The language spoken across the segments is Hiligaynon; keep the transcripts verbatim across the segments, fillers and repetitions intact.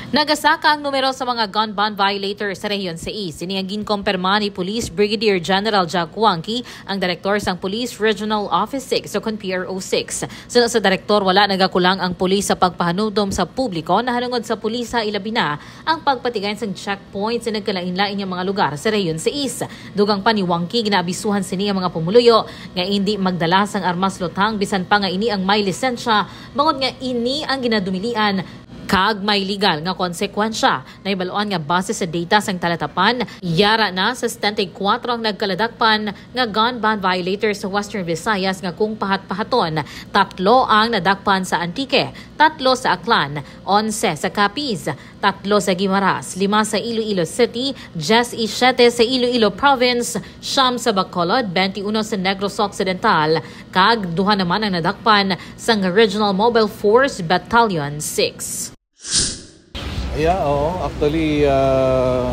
Nagasaka ang numero sa mga gun ban violators sa Rehiyon sais. Ini ang ginkumpirma ni Police Brigadier General Jack Wangki, ang direktor sang Police Regional Office six o kon P R O six. Suno sa direktor, wala nagakulang ang pulis sa pagpahanumdom sa publiko nahanungod sa pulisa, ilabi na ang pagpatigay sang checkpoint sa nagkalain-lain nga mga lugar sa Rehiyon sais. Dugang pa ni Wangki, ginaabisuhan sini ang mga pumuluyo nga indi magdala sang armas lutang bisan pa nga ini ang may lisensya, bangod nga ini ang ginadumilian kag may legal nga konsekwensya. Nahibaluan nga base sa data sang talatapan, yara na sa setenta y kuwatro ang nagkaladakpan nga gun ban violators sa Western Visayas, nga kung pahat-pahaton, tatlo ang nadakpan sa Antique, tatlo sa Aklan, onse sa Capiz, tatlo sa Guimaras, lima sa Iloilo City, dyes y siyete sa Iloilo Province, siyam sa Bacolod, twenty-uno sa Negros Occidental, kag duha naman ang nadakpan sang Regional Mobile Force Battalion six. Yeah, oo. Actually, uh,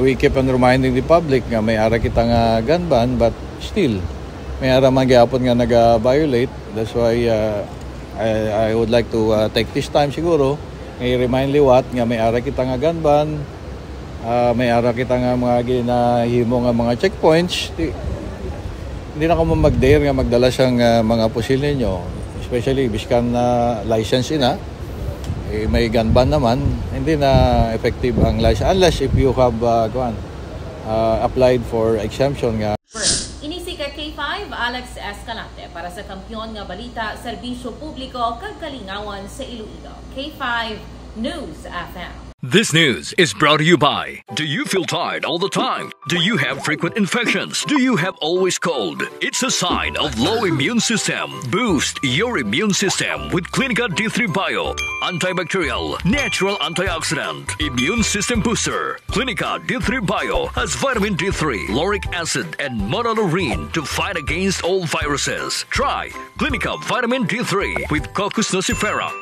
we keep on reminding the public nga may ara kita nga gun ban, but still, may ara man gyapon nga naga-violate. That's why uh, I, I would like to uh, take this time siguro nga i-remind liwat nga may ara kita nga gun ban, uh, may ara kita nga mga ginahimo nga mga checkpoints. Di, hindi na kamo mag-dare nga magdala sang uh, mga pusil ninyo, especially biskan na license ina. Eh, may gun ban naman, hindi na effective ang license unless if you have uh, kuwan, uh, applied for exemption nga. Ini si ka K five, Alex Escalante, para sa Kampiyon nga Balita, Serbisyo Publiko kag Kalingawan sa Iloilo. K five News F M. This news is brought to you by. Do you feel tired all the time? Do you have frequent infections? Do you have always cold? It's a sign of low immune system. Boost your immune system with Clinica D three Bio, antibacterial, natural antioxidant, immune system booster. Clinica D three Bio has vitamin D three, lauric acid, and monolaurin to fight against all viruses. Try Clinica Vitamin D three with Cocos nucifera.